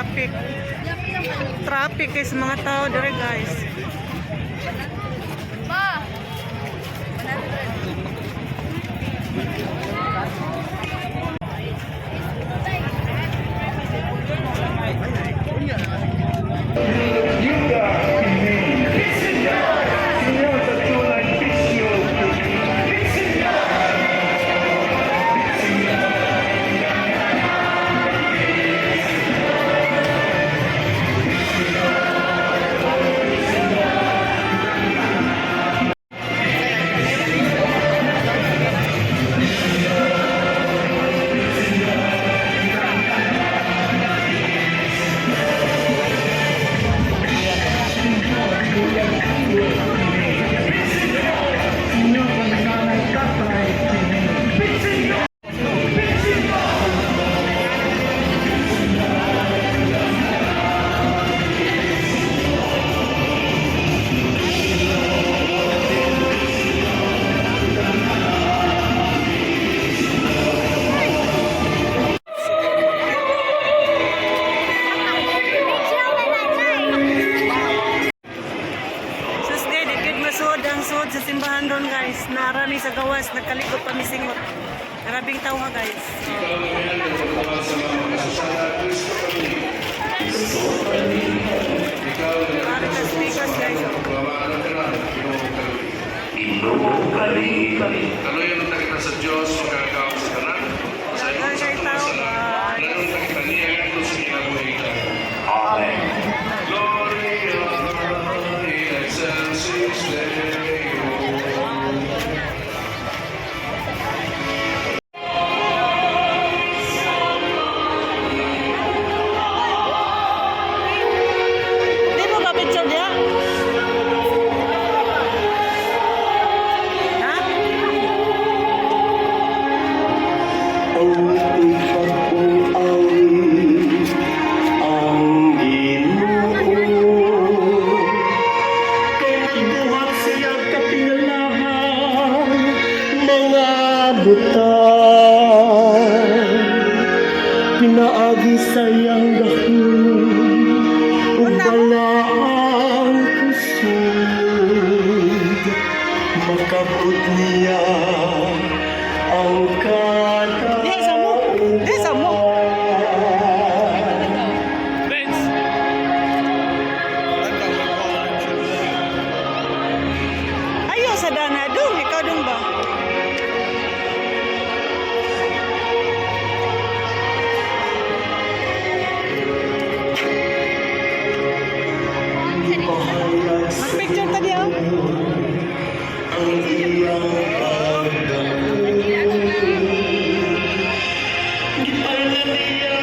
Traffic. Traffic kay sa mga tao dire, guys. Ma! Sus, di gyud masuod ang suod sa simbahan ron, guys. Narami sa gawas, nagkalikot pa misingot. Grabing tao ha, guys. Para sa speakers, guys. Kaluyan ta kita sa Diyos, magkakaw sa tanan. Sa Daghan imong kay sa tao, guys. Lanon ta kita niya ngadto sa kinabuhi. Amen. Gloria in excelsis Deo. Di mo ba picture diya? Ha? Ang ipag-uawit ang Ginoo. Kay nagbuhat siya kapinalahan mga butang. Pinaagi sa iyang gahom ug balaang kusog. Makabot niya ang Di sa mo. Di sa mo. katauhan. Ayaw sa dana dong, ikaw dong ba? Mag-picture ta diya. Ang iyang pagdamo. Giparla niya